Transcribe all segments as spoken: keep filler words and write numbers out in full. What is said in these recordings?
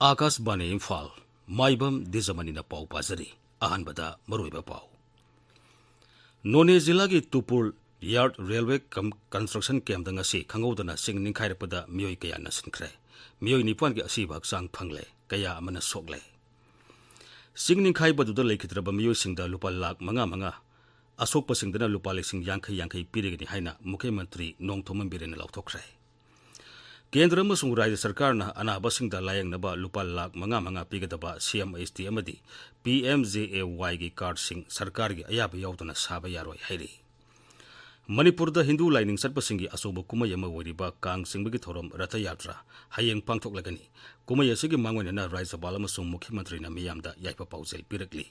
ꯑꯥꯀꯥꯁꯕꯥꯅꯤ ꯏꯝꯐꯥꯜ, ꯃꯥꯏꯕꯝ ꯗꯤꯖꯃꯅꯤꯅ ꯄꯥꯎ ꯄꯥꯖꯔꯤ꯫ ꯑꯍꯥꯟꯕꯗ ꯃꯔꯨꯑꯣꯏꯕ ꯄꯥꯎ꯫ ꯅꯣꯅꯦ ꯖꯤꯂꯥꯒꯤ ꯇꯨꯄꯨꯜ ꯌꯥꯔꯗ ꯔꯦꯜꯋꯦ ꯀꯝ-, ꯀꯟꯁꯇ꯭ꯔꯛꯁꯟ ꯀꯦꯝꯗ ꯉꯁꯤ ꯈꯪꯍꯧꯗꯅ ꯁꯤꯡ ꯅꯤꯡꯈꯥꯏꯔꯛꯄꯗ ꯃꯤꯑꯣꯏ ꯀꯌꯥ ꯅꯥꯁꯤꯟꯈ꯭ꯔꯦ꯫ ꯃꯤꯑꯣꯏ ꯅꯤꯄꯥꯟꯒꯤ ꯑꯁꯤꯕ ꯍꯛꯆꯥꯡ ꯐꯪꯂꯦ, ꯀꯌꯥ ꯑꯃꯅ ꯁꯣꯛꯂꯦ꯫ ꯁꯤꯡ ꯅꯤꯡꯈꯥꯏꯕꯗꯨꯗ ꯂꯩꯈꯤꯗ꯭ꯔꯕ ꯃꯤꯑꯣꯏꯁꯤꯡꯗ ꯂꯨꯄꯥ ꯂꯥꯈ ꯃꯉꯥ ꯃꯉꯥ, ꯑꯁꯣꯛꯄꯁꯤꯡꯗꯅ ꯂꯨꯄꯥ ꯂꯤꯁꯤꯡ ꯌꯥꯡꯈꯩ ꯌꯥꯡꯈꯩ ꯄꯤꯔꯒꯅꯤ ꯍꯥꯏꯅ ꯃꯨꯈ꯭ꯌ ꯃꯟꯇ꯭ꯔꯤ ꯅꯣꯡꯊꯣꯝꯕꯝ ꯕꯤꯔꯦꯟꯅ ꯂꯥꯎꯊꯣꯛꯈ꯭ꯔꯦ꯫ ꯀꯦꯟꯗ꯭ꯔ ꯑꯃꯁꯨꯡ ꯔꯥꯖ꯭ꯌ ꯁꯔꯀꯥꯔꯅ ꯑꯅꯥꯕꯁꯤꯡꯗ ꯂꯥꯌꯦꯡꯅꯕ ꯂꯨꯄꯥ ꯂꯥꯈ ꯃꯉꯥ ꯃꯉꯥ ꯄꯤꯒꯗꯕ ꯁꯤ ꯑꯦꯝ ꯑꯩꯆ ꯇꯤ ꯑꯃꯗꯤ ꯄꯤ ꯑꯦꯝ ꯖꯦ ꯑꯦ ꯋꯥꯏꯒꯤ ꯀꯥꯔꯗꯁꯤꯡ ꯁꯔꯀꯥꯔꯒꯤ ꯑꯌꯥꯕ ꯌꯥꯎꯗꯅ ꯁꯥꯕ ꯌꯥꯔꯣꯏ ꯍꯥꯏꯔꯤ꯫ ꯃꯅꯤꯄꯨꯔꯗ ꯍꯤꯟꯗꯨ ꯂꯥꯏꯅꯤꯡ ꯆꯠꯄꯁꯤꯡꯒꯤ ꯑꯆꯧꯕ ꯀꯨꯝꯍꯩ ꯑꯃ ꯑꯣꯏꯔꯤꯕ ꯀꯥꯡ ꯆꯤꯡꯕꯒꯤ ꯊꯧꯔꯝ ꯔꯊ ꯌꯥꯇ꯭ꯔꯥ ꯍꯌꯦꯡ ꯄꯥꯡꯊꯣꯛꯂꯒꯅꯤ꯫ ꯀꯨꯝꯍꯩ ꯑꯁꯤꯒꯤ ꯃꯥꯡꯑꯣꯏꯅꯅ ꯔꯥꯖ꯭ꯌꯄꯥꯜ ꯑꯃꯁꯨꯡ ꯃꯨꯈ꯭ꯌ ꯃꯟꯇ꯭ꯔꯤꯅ ꯃꯤꯌꯥꯝꯗ ꯌꯥꯏꯐ ꯄꯥꯎꯖꯦꯜ ꯄꯤꯔꯛꯂꯤ꯫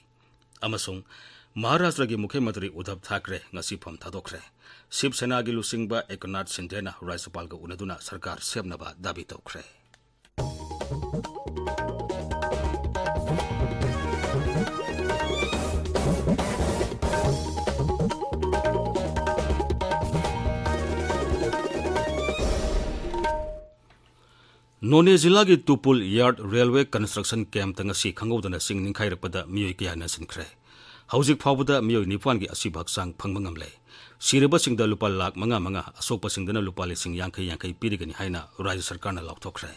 ꯑꯃꯁꯨꯡ ꯃꯍꯥꯔꯥꯁꯇ꯭ꯔꯒꯤ ꯃꯨꯈ꯭ꯌ ꯃꯟꯇ꯭ꯔꯤ ꯎꯗꯙꯕ ꯊꯥꯀ꯭ꯔꯦ ꯉꯁꯤ ꯐꯝ ꯊꯥꯗꯣꯛꯈ꯭ꯔꯦ꯫ ꯁꯤꯕ ꯁꯦꯅꯥꯒꯤ ꯂꯨꯆꯤꯡꯕ ꯑꯦꯀꯅꯥꯊ ꯁꯤꯟꯗꯦꯅ ꯔꯥꯖ꯭ꯌꯄꯥꯜꯒ ꯎꯅꯗꯨꯅ ꯁꯔꯀꯥꯔ ꯁꯦꯝꯅꯕ ꯗꯥꯕꯤ ꯇꯧꯈ꯭ꯔꯦ꯫ ꯅꯣꯅꯦ ꯖꯤꯂꯥꯒꯤ ꯇꯨꯄꯨꯜ ꯌꯥꯔꯗ ꯔꯦꯜꯋꯦ ꯀꯟꯁꯇ꯭ꯔꯛꯁꯟ ꯀꯦꯝꯇ ꯉꯁꯤ ꯈꯪꯍꯧꯗꯅ ꯁꯤꯡ ꯅꯤꯡꯈꯥꯏꯔꯛꯄꯗ ꯃꯤꯑꯣꯏ ꯀꯌꯥ ꯅꯥꯁꯤꯟꯈ꯭ꯔꯦ꯫ ꯍꯧꯖꯤꯛ ꯐꯥꯎꯕꯗ ꯃꯤꯑꯣꯏ ꯅꯤꯄꯥꯟꯒꯤ ꯑꯁꯤꯕ ꯍꯛꯆꯥꯡ ꯐꯪꯕ ꯉꯝꯂꯦ꯫ ꯁꯤꯔꯕꯁꯤꯡꯗ ꯂꯨꯄꯥ ꯂꯥꯈ ꯃꯉꯥ ꯃꯉꯥ, ꯑꯁꯣꯛꯄꯁꯤꯡꯗꯅ ꯂꯨꯄꯥ ꯂꯤꯁꯤꯡ ꯌꯥꯡꯈꯩ ꯌꯥꯡꯈꯩ ꯄꯤꯔꯒꯅꯤ ꯍꯥꯏꯅ ꯔꯥꯖ꯭ꯌ ꯁꯔꯀꯥꯔꯅ ꯂꯥꯎꯊꯣꯛꯈ꯭ꯔꯦ꯫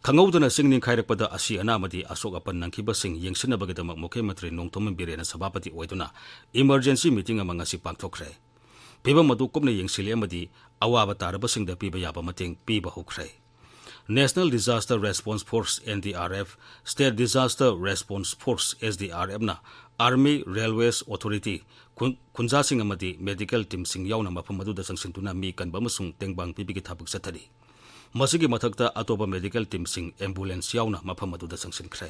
ꯈꯪꯍꯧꯗꯅ ꯁꯤꯡ ꯅꯤꯡꯈꯥꯏꯔꯛꯄꯗ ꯑꯁꯤ ꯑꯅꯥ ꯑꯃꯗꯤ ꯑꯁꯣꯛ ꯑꯄꯟ ꯅꯪꯈꯤꯕꯁꯤꯡ ꯌꯦꯡꯁꯤꯟꯅꯕꯒꯤꯗꯃꯛ ꯃꯨꯈ꯭ꯌ ꯃꯟꯇ꯭ꯔꯤ ꯅꯣꯡꯊꯣꯝꯕꯝ ꯕꯤꯔꯦꯟꯅ ꯁꯚꯥꯄꯇꯤ ꯑꯣꯏꯗꯨꯅ ꯏꯃꯔꯖꯦꯟꯁꯤ ꯃꯤꯇꯤꯡ ꯑꯃ ꯉꯁꯤ ꯄꯥꯡꯊꯣꯛꯈ꯭ꯔꯦ꯫ ꯐꯤꯚꯝ ꯑꯗꯨ ꯀꯨꯞꯅ ꯌꯦꯡꯁꯤꯜꯂꯤ ꯑꯃꯗꯤ ꯑꯋꯥꯕ ꯇꯥꯔꯕꯁꯤꯡꯗ ꯄꯤꯕ ꯌꯥꯕ ꯃꯇꯦꯡ ꯄꯤꯕ ꯍꯧꯈ꯭ꯔꯦ꯫ National Disaster Response Force, N D R F, State Disaster Response Force, S D R F ꯅ Army, Railways Authority, ꯈꯨꯟ-, ꯈꯨꯟꯖꯥꯁꯤꯡ ꯑꯃꯗꯤ medical teamꯁꯤꯡ ꯌꯥꯎꯅ ꯃꯐꯝ ꯑꯗꯨꯗ ꯆꯪꯁꯤꯟꯗꯨꯅ ꯃꯤ ꯀꯟꯕ ꯑꯃꯁꯨꯡ ꯇꯦꯡꯕꯥꯡ ꯄꯤꯕꯒꯤ ꯊꯕꯛ ꯆꯠꯊꯔꯤ꯫ ꯃꯁꯤꯒꯤ ꯃꯊꯛꯇ ꯑꯇꯣꯞꯄ medical teamꯁꯤꯡ ambulance ꯌꯥꯎꯅ ꯃꯐꯝ ꯑꯗꯨꯗ ꯆꯪꯁꯤꯟꯈ꯭ꯔꯦ꯫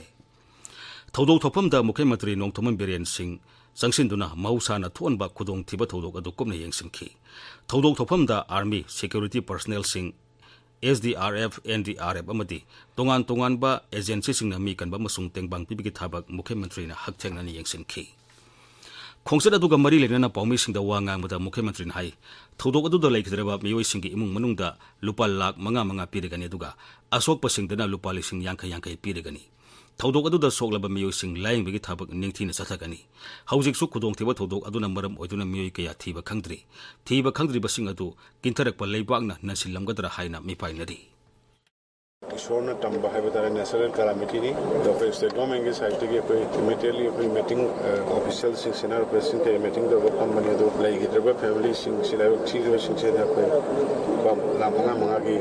ꯊꯧꯗꯣꯛ ꯊꯣꯛꯐꯝꯗ ꯃꯨꯈ꯭ꯌ ꯃꯟꯇ꯭ꯔꯤ ꯅꯣꯡꯊꯣꯝꯕꯝ ꯕꯤꯔꯦꯟ ꯁꯤꯡ ꯆꯪꯁꯤꯟꯗꯨꯅ ꯃꯍꯧꯁꯥꯅ ꯊꯣꯛꯍꯟꯕ ꯈꯨꯗꯣꯡꯊꯤꯕ ꯊꯧꯗꯣꯛ ꯑꯗꯨ ꯀꯨꯞꯅ ꯌꯦꯡꯁꯤꯟꯈꯤ꯫ ꯊꯧꯗꯣꯛ ꯊꯣꯛꯐꯝꯗ army, security personnelꯁꯤꯡ, S D R F, N D R F ꯑꯃꯗꯤ ꯇꯣꯉꯥꯟ ꯇꯣꯉꯥꯟꯕ ꯑꯦꯖꯦꯟꯁꯤꯁꯤꯡꯅ ꯃꯤ ꯀꯟꯕ ꯑꯃꯁꯨꯡ ꯇꯦꯡꯕꯥꯡ ꯄꯤꯕꯒꯤ ꯊꯕꯛ ꯃꯨꯈ꯭ꯌ ꯃꯟꯇ꯭ꯔꯤꯅ ꯍꯛꯊꯦꯡꯅꯅ ꯌꯦꯡꯁꯤꯟꯈꯤ꯫ ꯈꯣꯡꯆꯠ ꯑꯗꯨꯒ ꯃꯔꯤ ꯂꯩꯅꯅ ꯄꯥꯎꯃꯤꯁꯤꯡꯗ ꯋꯥ ꯉꯥꯡꯕꯗ ꯃꯨꯈ꯭ꯌ ꯃꯟꯇ꯭ꯔꯤꯅ ꯍꯥꯏ, ꯊꯧꯗꯣꯛ ꯑꯗꯨꯗ ꯂꯩꯈꯤꯗ꯭ꯔꯕ ꯃꯤꯑꯣꯏꯁꯤꯡꯒꯤ ꯏꯃꯨꯡ ꯃꯅꯨꯡꯗ ꯂꯨꯄꯥ ꯂꯥꯈ ꯃꯉꯥ ꯃꯉꯥ ꯄꯤꯔꯒꯅꯤ, ꯑꯗꯨꯒ ꯑꯁꯣꯛꯄꯁꯤꯡꯗꯅ ꯂꯨꯄꯥ ꯂꯤꯁꯤꯡ ꯌꯥꯡꯈꯩ ꯌꯥꯡꯈꯩ ꯄꯤꯔꯒꯅꯤ꯫ ꯊꯧꯗꯣꯛ ꯑꯗꯨꯗ ꯁꯣꯛꯂꯕ ꯃꯤꯑꯣꯏꯁꯤꯡ ꯂꯥꯌꯦꯡꯕꯒꯤ ꯊꯕꯛ ꯅꯤꯡꯊꯤꯅ ꯆꯠꯊꯒꯅꯤ꯫ ꯍꯧꯖꯤꯛꯁꯨ ꯈꯨꯗꯣꯡꯊꯤꯕ ꯊꯧꯗꯣꯛ ꯑꯗꯨꯅ ꯃꯔꯝ ꯑꯣꯏꯗꯨꯅ ꯃꯤꯑꯣꯏ ꯀꯌꯥ ꯊꯤꯕ ꯈꯪꯗ꯭ꯔꯤ꯫ ꯊꯤꯕ ꯈꯪꯗ꯭ꯔꯤꯕꯁꯤꯡ ꯑꯗꯨ ꯀꯤꯟꯊꯔꯛꯄ ꯂꯩꯕꯥꯛꯅ ꯅꯟꯁꯤꯜꯂꯝꯒꯗ꯭ꯔꯥ ꯍꯥꯏꯅ ꯃꯤꯄꯥꯏꯅꯔꯤ꯫ ꯏꯁꯣꯔꯅ ꯇꯝꯕ ꯍꯥꯏꯕ ꯇꯥꯔꯦ, natural calamityꯅꯤ꯫ ꯑꯗꯣ ꯑꯩꯈꯣꯏ state governmentꯀꯤ sideꯇꯒꯤ ꯑꯩꯈꯣꯏ immediately ꯑꯩꯈꯣꯏ meeting, ꯑ, officialꯁꯤꯡ, senior officialꯁꯤꯡ ꯀꯩ meeting ꯇꯧꯔꯒ ꯐꯝꯕꯅꯤ꯫ ꯑꯗꯣ ꯂꯩꯈꯤꯗ꯭ꯔꯕ familyꯁꯤꯡꯁꯤ, ꯂꯥꯏꯕꯛ ꯊꯤꯈ꯭ꯔꯕꯁꯤꯡꯁꯤꯗ ꯑꯩꯈꯣꯏ ꯂꯨꯄꯥ ꯂꯥꯈ ꯃꯉꯥ ꯃꯉꯥꯒꯤ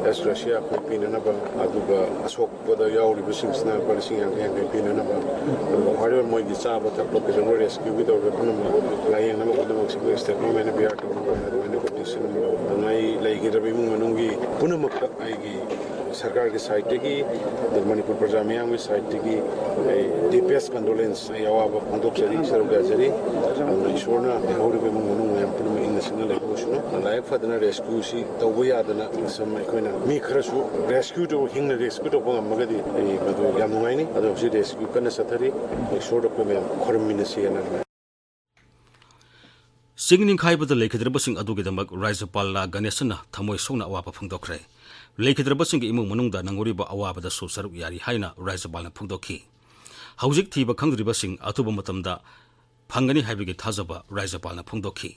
cash ꯔꯁꯤꯌꯥ ꯑꯩꯈꯣꯏ ꯄꯤꯅꯅꯕ, ꯑꯗꯨꯒ ꯑꯁꯣꯛꯄꯗ ꯌꯥꯎꯔꯤꯕꯁꯤꯡꯁꯤꯅ ꯂꯨꯄꯥ ꯂꯤꯁꯤꯡ ꯌꯥꯡꯈꯩ ꯌꯥꯡꯈꯩ ꯄꯤꯅꯅꯕ, ꯑꯗꯨꯒ ꯍꯣꯔꯦꯟ ꯃꯣꯏꯒꯤ ꯆꯥꯕ ꯊꯛꯄ ꯀꯩꯗꯧꯕ rescueꯒꯤ ꯇꯧꯔꯤꯕ ꯄꯨꯝꯅꯃꯛ ꯂꯥꯌꯦꯡꯅꯕ ꯈꯣꯠꯅꯕꯁꯤ ꯑꯩꯈꯣꯏ state governmentꯅ ꯕꯤ ꯑꯥꯔ ꯇꯧꯅꯕ ꯍꯥꯏꯅ ꯑꯗꯨꯃꯥꯏꯅ ꯑꯩꯈꯣꯏ decision ꯑꯃ ꯂꯧ-, ꯉꯥꯏ ꯂꯩꯈꯤꯗ꯭ꯔꯕ ꯏꯃꯨꯡ ꯃꯅꯨꯡꯒꯤ ꯄꯨꯝꯅꯃꯛꯇ ꯑꯩꯒꯤ ꯁꯔꯀꯥꯔꯒꯤ sideꯇꯒꯤ, ꯑꯗꯨꯒ ꯃꯅꯤꯄꯨꯔ ꯄ꯭ꯔꯖꯥ ꯃꯤꯌꯥꯝꯒꯤ sideꯇꯒꯤ ꯑꯩ deepest condolence, ꯑꯩ ꯑꯋꯥꯕ ꯐꯣꯡꯗꯣꯛꯆꯔꯤ, ꯁꯔꯨꯛ ꯌꯥꯖꯔꯤ꯫ ꯑꯗꯨꯅ ꯏꯁꯣꯔꯅ ꯂꯩꯍꯧꯔꯤꯕ ꯏꯃꯨꯡ ꯃꯅꯨꯡ ꯃꯌꯥꯝ ꯄꯨꯝꯅꯃꯛ ꯏꯪꯅ ꯆꯤꯛꯅ ꯂꯩꯍꯧꯁꯅꯨ꯫ ꯂꯥꯏꯕꯛ ꯐꯗꯅ rescueꯁꯤ ꯇꯧꯕ ꯌꯥꯗꯅ ꯁꯨꯝ ꯑꯩꯈꯣꯏꯅ ꯃꯤ ꯈꯔꯁꯨ rescue ꯇꯧꯕ, ꯍꯤꯡꯅ rescue ꯇꯧꯕ ꯉꯝꯃꯒꯗꯤ ꯑꯩ ꯃꯗꯨ ꯌꯥꯝ ꯅꯨꯡꯉꯥꯏꯅꯤ꯫ ꯑꯗꯣ ꯍꯧꯖꯤꯛ rescue ꯀꯟꯅ ꯆꯠꯊꯔꯤ꯫ ꯏꯁꯣꯔꯗ ꯑꯩꯈꯣꯏ ꯃꯌꯥꯝ ꯈꯨꯔꯨꯝꯃꯤꯟꯅꯁꯤ ꯍꯥꯏꯅ ꯆꯤꯡ ꯅꯤꯡꯈꯥꯏꯕꯗ ꯂꯩꯈꯤꯗ꯭ꯔꯕꯁꯤꯡ ꯑꯗꯨꯒꯤꯗꯃꯛ ꯔꯥꯖ꯭ꯌꯄꯥꯜ ꯂꯥ ꯒꯅꯦꯁꯟꯅ ꯊꯃꯣꯏ ꯁꯣꯛꯅ ꯑꯋꯥꯕ ꯐꯣꯡꯗꯣꯛꯈ꯭ꯔꯦ꯫ ꯂꯩꯈꯤꯗ꯭ꯔꯕꯁꯤꯡꯒꯤ ꯏꯃꯨꯡ ꯃꯅꯨꯡꯗ ꯅꯪꯍꯧꯔꯤꯕ ꯑꯋꯥꯕꯗꯁꯨ ꯁꯔꯨꯛ ꯌꯥꯔꯤ ꯍꯥꯏꯅ ꯔꯥꯖ꯭ꯌꯄꯥꯜꯅ ꯐꯣꯡꯗꯣꯛꯈꯤ꯫ ꯍꯧꯖꯤꯛ ꯊꯤꯕ ꯈꯪꯗ꯭ꯔꯤꯕꯁꯤꯡ ꯑꯊꯨꯕ ꯃꯇꯝꯗ ꯐꯪꯒꯅꯤ ꯍꯥꯏꯕꯒꯤ ꯊꯥꯖꯕ ꯔꯥꯖ꯭ꯌꯄꯥꯜꯅ ꯐꯣꯡꯗꯣꯛꯈꯤ꯫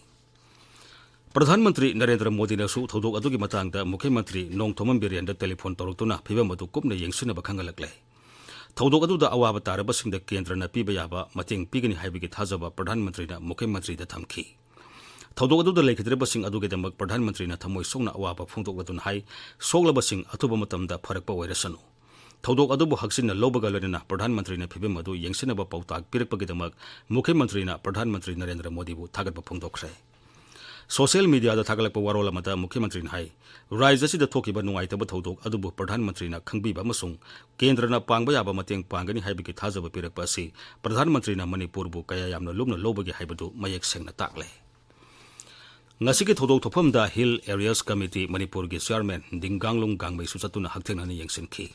ꯄ꯭ꯔꯙꯥꯟ ꯃꯟꯇ꯭ꯔꯤ ꯅꯔꯦꯟꯗ꯭ꯔ ꯃꯣꯗꯤꯅꯁꯨ ꯊꯧꯗꯣꯛ ꯑꯗꯨꯒꯤ ꯃꯇꯥꯡꯗ ꯃꯨꯈ꯭ꯌ ꯃꯟꯇ꯭ꯔꯤ ꯅꯣꯡꯊꯣꯝꯕꯝ ꯕꯤꯔꯦꯟꯗ telephone ꯇꯧꯔꯛꯇꯨꯅ ꯐꯤꯚꯝ ꯑꯗꯨ ꯀꯨꯞꯅ ꯌꯦꯡꯁꯤꯟꯅꯕ ꯈꯪꯍꯜꯂꯛꯂꯦ꯫ ꯊꯧꯗꯣꯛ ꯑꯗꯨꯗ ꯑꯋꯥꯕ ꯇꯥꯔꯕꯁꯤꯡꯗ ꯀꯦꯟꯗ꯭ꯔꯅ ꯄꯤꯕ ꯌꯥꯕ ꯃꯇꯦꯡ ꯄꯤꯒꯅꯤ ꯍꯥꯏꯕꯒꯤ ꯊꯥꯖꯕ ꯄ꯭ꯔꯙꯥꯟ ꯃꯟꯇ꯭ꯔꯤꯅ ꯃꯨꯈ꯭ꯌ ꯃꯟꯇ꯭ꯔꯤꯗ ꯊꯝꯈꯤ꯫ ꯊꯧꯗꯣꯛ ꯑꯗꯨꯗ ꯂꯩꯈꯤꯗ꯭ꯔꯕꯁꯤꯡ ꯑꯗꯨꯒꯤꯗꯃꯛ ꯄ꯭ꯔꯙꯥꯟ ꯃꯟꯇ꯭ꯔꯤꯅ ꯊꯃꯣꯏ ꯁꯣꯛꯅ ꯑꯋꯥꯕ ꯐꯣꯡꯗꯣꯛꯂꯗꯨꯅ ꯍꯥꯏ, ꯁꯣꯛꯂꯕꯁꯤꯡ ꯑꯊꯨꯕ ꯃꯇꯝꯗ ꯐꯔꯛꯄ ꯑꯣꯏꯔꯁꯅꯨ꯫ ꯊꯧꯗꯣꯛ ꯑꯗꯨꯕꯨ ꯍꯛꯆꯤꯟꯅ ꯂꯧꯕꯒ ꯂꯣꯏꯅꯅ ꯄ꯭ꯔꯙꯥꯟ ꯃꯟꯇ꯭ꯔꯤꯅ ꯐꯤꯚꯝ ꯑꯗꯨ ꯌꯦꯡꯁꯤꯟꯅꯕ ꯄꯥꯎꯇꯥꯛ ꯄꯤꯔꯛꯄꯒꯤꯗꯃꯛ ꯃꯨꯈ꯭ꯌ ꯃꯟꯇ꯭ꯔꯤꯅ ꯄ꯭ꯔꯙꯥꯟ ꯃꯟꯇ꯭ꯔꯤ ꯅꯔꯦꯟꯗ꯭ꯔ ꯃꯣꯗꯤꯕꯨ ꯊꯥꯒꯠꯄ ꯐꯣꯡꯗꯣꯛꯈ꯭ꯔꯦ꯫ Social mediaꯗ ꯊꯥꯒꯠꯂꯛꯄ ꯋꯥꯔꯣꯜ ꯑꯃꯗ ꯃꯨꯈ꯭ꯌ ꯃꯟꯇ꯭ꯔꯤꯅ ꯍꯥꯏ, ꯔꯥꯖ꯭ꯌ ꯑꯁꯤꯗ ꯊꯣꯛꯈꯤꯕ ꯅꯨꯡꯉꯥꯏꯇꯕ ꯊꯧꯗꯣꯛ ꯑꯗꯨꯕꯨ ꯄ꯭ꯔꯙꯥꯟ ꯃꯟꯇ꯭ꯔꯤꯅ ꯈꯪꯕꯤꯕ ꯑꯃꯁꯨꯡ ꯀꯦꯟꯗ꯭ꯔꯅ ꯄꯥꯡꯕ ꯌꯥꯕ ꯃꯇꯦꯡ ꯄꯥꯡꯒꯅꯤ ꯍꯥꯏꯕꯒꯤ ꯊꯥꯖꯕ ꯄꯤꯔꯛꯄ ꯑꯁꯤ ꯄ꯭ꯔꯙꯥꯟ ꯃꯟꯇ꯭ꯔꯤꯅ ꯃꯅꯤꯄꯨꯔꯕꯨ ꯀꯌꯥ ꯌꯥꯝꯅ ꯂꯨꯝꯅ ꯂꯧꯕꯒꯦ ꯍꯥꯏꯕꯗꯨ ꯃꯌꯦꯛ ꯁꯦꯡꯅ ꯇꯥꯛꯂꯦ꯫ ꯉꯁꯤꯒꯤ ꯊꯧꯗꯣꯛ ꯊꯣꯛꯐꯝꯗ Hill Areas Committee ꯃꯅꯤꯄꯨꯔꯒꯤ chairman ꯗꯤꯡꯒꯥꯡꯂꯨꯡ ꯒꯥꯡꯃꯩꯁꯨ ꯆꯠꯇꯨꯅ ꯍꯛꯊꯦꯡꯅꯅ ꯌꯦꯡꯁꯤꯟꯈꯤ꯫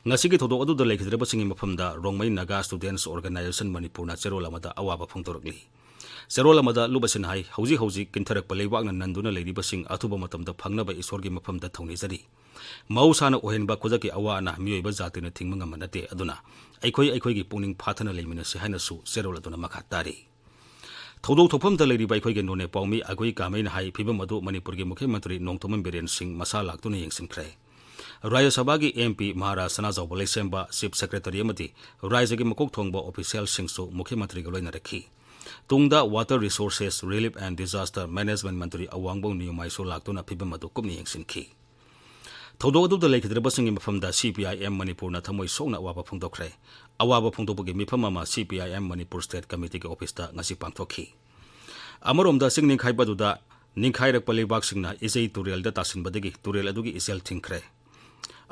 ꯉꯁꯤꯒꯤ ꯊꯧꯗꯣꯛ ꯑꯗꯨꯗ ꯂꯩꯈꯤꯗ꯭ꯔꯕꯁꯤꯡꯒꯤ ꯃꯐꯝꯗ ꯔꯣꯡꯃꯩ Naga Students Organization ꯃꯅꯤꯄꯨꯔꯅ ꯆꯦꯔꯣꯜ ꯑꯃꯗ ꯑꯋꯥꯕ ꯐꯣꯡꯗꯣꯔꯛꯂꯤ꯫ ꯆꯦꯔꯣꯜ ꯑꯃꯗ ꯂꯨꯞ ꯑꯁꯤꯅ ꯍꯥꯏ, ꯍꯧꯖꯤꯛ ꯍꯧꯖꯤꯛ ꯀꯤꯟꯊꯔꯛꯄ ꯂꯩꯕꯥꯛꯅ ꯅꯟꯗꯨꯅ ꯂꯩꯔꯤꯕꯁꯤꯡ ꯑꯊꯨꯕ ꯃꯇꯝꯗ ꯐꯪꯅꯕ ꯏꯁꯣꯔꯒꯤ ꯃꯐꯝꯗ ꯊꯧꯅꯤꯖꯔꯤ꯫ ꯃꯍꯧꯁꯥꯅ ꯑꯣꯏꯍꯟꯕ ꯈꯨꯗꯛꯀꯤ ꯑꯋꯥ ꯑꯅꯥ ꯃꯤꯑꯣꯏꯕ ꯖꯥꯇꯤꯅ ꯊꯤꯡꯕ ꯉꯝꯕ ꯅꯠꯇꯦ, ꯑꯗꯨꯅ ꯑꯩꯈꯣꯏ ꯑꯩꯈꯣꯏꯒꯤ ꯄꯨꯛꯅꯤꯡ ꯐꯥꯊꯅ ꯂꯩꯃꯤꯟꯅꯁꯤ ꯍꯥꯏꯅꯁꯨ ꯆꯦꯔꯣꯜ ꯑꯗꯨꯅ ꯃꯈꯥ ꯇꯥꯔꯤ꯫ ꯊꯧꯗꯣꯛ ꯊꯣꯛꯐꯝꯗ ꯂꯩꯔꯤꯕ ꯑꯩꯈꯣꯏꯒꯤ ꯅꯣꯅꯦ ꯄꯥꯎꯃꯤ ꯑꯒꯣꯏ ꯀꯥꯃꯩꯅ ꯍꯥꯏ, ꯐꯤꯕꯝ ꯑꯗꯨ ꯃꯅꯤꯄꯨꯔꯒꯤ ꯃꯨꯈ꯭ꯌ ꯃꯟꯇ꯭ꯔꯤ ꯅꯣꯡꯊꯣꯝꯕꯝ ꯕꯤꯔꯦꯟ ꯁꯤꯡ ꯃꯁꯥ ꯂꯥꯛꯇꯨꯅ ꯌꯦꯡꯁꯤꯟꯈ꯭ꯔꯦ꯫ ꯔꯥꯖ꯭ꯌ ꯁꯚꯥꯒꯤ MP ꯃꯍꯥꯔꯥꯖ ꯁꯅꯥꯖꯥꯎꯕ ꯂꯩꯁꯦꯝꯕ, Chief Secretary ꯑꯃꯗꯤ ꯔꯥꯖ꯭ꯌꯒꯤ ꯃꯀꯣꯛ ꯊꯣꯡꯕ officialꯁꯤꯡꯁꯨ ꯃꯨꯈ꯭ꯌ ꯃꯟꯇ꯭ꯔꯤꯒ ꯂꯣꯏꯅꯔꯛꯈꯤ꯫ ꯇꯨꯡꯗ Water Resources, Relief and Disaster Management ꯃꯟꯇ꯭ꯔꯤ ꯑꯋꯥꯡꯕꯝ ꯅꯤꯌꯨꯃꯥꯏꯁꯨ ꯂꯥꯛꯇꯨꯅ ꯐꯤꯕꯝ ꯑꯗꯨ ꯀꯨꯞꯅ ꯌꯦꯡꯁꯤꯟꯈꯤ꯫ ꯊꯧꯗꯣꯛ ꯑꯗꯨꯗ ꯂꯩꯈꯤꯗ꯭ꯔꯕꯁꯤꯡꯒꯤ ꯃꯐꯝꯗ CPIM ꯃꯅꯤꯄꯨꯔꯅ ꯊꯃꯣꯏ ꯁꯣꯛꯅ ꯑꯋꯥꯕ ꯐꯣꯡꯗꯣꯛꯈ꯭ꯔꯦ꯫ ꯑꯋꯥꯕ ꯐꯣꯡꯗꯣꯛꯄꯒꯤ ꯃꯤꯐꯝ ꯑꯃ CPIM ꯃꯅꯤꯄꯨꯔ State Committeeꯒꯤ officeꯇ ꯉꯁꯤ ꯄꯥꯡꯊꯣꯛꯈꯤ꯫ ꯑꯃꯔꯣꯝꯗ ꯆꯤꯡ ꯅꯤꯡꯈꯥꯏꯕ ꯑꯗꯨꯗ ꯅꯤꯡꯈꯥꯏꯔꯛꯄ ꯂꯩꯕꯥꯛꯁꯤꯡꯅ ꯏꯖꯩ ꯇꯨꯔꯦꯜꯗ ꯇꯥꯁꯤꯟꯕꯗꯒꯤ ꯇꯨꯔꯦꯜ ꯑꯗꯨꯒꯤ ꯏꯆꯦꯜ ꯊꯤꯡꯈ꯭ꯔꯦ꯫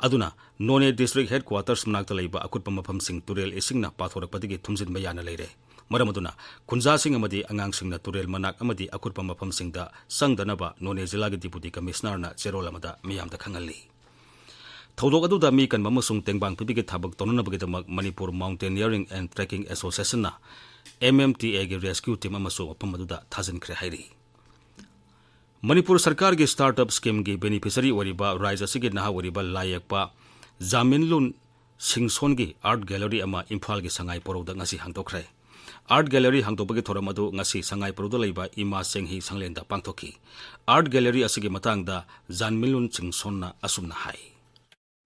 ꯑꯗꯨꯅ ꯅꯣꯅꯦ District Headquarters ꯃꯅꯥꯛꯇ ꯂꯩꯕ ꯑꯀꯨꯠꯄ ꯃꯐꯝꯁꯤꯡ ꯇꯨꯔꯦꯜ ꯏꯁꯤꯡꯅ ꯄꯥꯊꯣꯔꯛꯄꯗꯒꯤ ꯊꯨꯝꯖꯤꯟꯕ ꯌꯥꯅ ꯂꯩꯔꯦ꯫ ꯃꯔꯝ ꯑꯗꯨꯅ ꯈꯨꯟꯖꯥꯁꯤꯡ ꯑꯃꯗꯤ ꯑꯉꯥꯡꯁꯤꯡꯅ ꯇꯨꯔꯦꯜ ꯃꯅꯥꯛ ꯑꯃꯗꯤ ꯑꯀꯨꯠꯄ ꯃꯐꯝꯁꯤꯡꯗ ꯆꯪꯗꯅꯕ ꯅꯣꯅꯦ ꯖꯤꯂꯥꯒꯤ Deputy Commissionerꯅ ꯆꯦꯔꯣꯜ ꯑꯃꯗ ꯃꯤꯌꯥꯝꯗ ꯈꯪꯍꯜꯂꯤ꯫ ꯊꯧꯗꯣꯛ ꯑꯗꯨꯗ ꯃꯤ ꯀꯟꯕ ꯑꯃꯁꯨꯡ ꯇꯦꯡꯕꯥꯡ ꯄꯤꯕꯤꯒꯤ ꯊꯕꯛ ꯇꯧꯅꯅꯕꯒꯤꯗꯃꯛ Manipur Mountaineering and Trekking Associationꯅ MMTAꯒꯤ rescue team ꯑꯃꯁꯨ ꯃꯐꯝ ꯑꯗꯨꯗ ꯊꯥꯖꯤꯟꯈ꯭ꯔꯦ ꯍꯥꯏꯔꯤ꯫ ꯃꯅꯤꯄꯨꯔ ꯁꯔꯀꯥꯔꯒꯤ startup schemeꯒꯤ beneficiary ꯑꯣꯏꯔꯤꯕ ꯔꯥꯖ꯭ꯌ ꯑꯁꯤꯒꯤ ꯅꯍꯥ ꯑꯣꯏꯔꯤꯕ ꯂꯥꯏ ꯌꯦꯛꯄ ꯖꯥꯃꯤꯟꯂꯨꯟ ꯁꯤꯡꯁꯣꯟꯒꯤ art gallery ꯑꯃ ꯏꯝꯐꯥꯜꯒꯤ ꯁꯉꯥꯏ ꯄꯣꯔꯧꯗ ꯉꯁꯤ ꯍꯥꯡꯗꯣꯛꯈ꯭ꯔꯦ꯫ Art gallery ꯍꯥꯡꯗꯣꯛꯄꯒꯤ ꯊꯧꯔꯝ ꯑꯗꯨ ꯉꯁꯤ ꯁꯉꯥꯏ ꯄꯣꯔꯧꯗ ꯂꯩꯕ ꯏꯃꯥ ꯆꯦꯡꯍꯤ ꯁꯪꯂꯦꯟꯗ ꯄꯥꯡꯊꯣꯛꯈꯤ꯫ Art gallery ꯑꯁꯤꯒꯤ ꯃꯇꯥꯡꯗ ꯖꯥꯃꯤꯟꯂꯨꯟ ꯁꯤꯡꯁꯣꯟꯅ ꯑꯁꯨꯝꯅ ꯍꯥꯏ꯫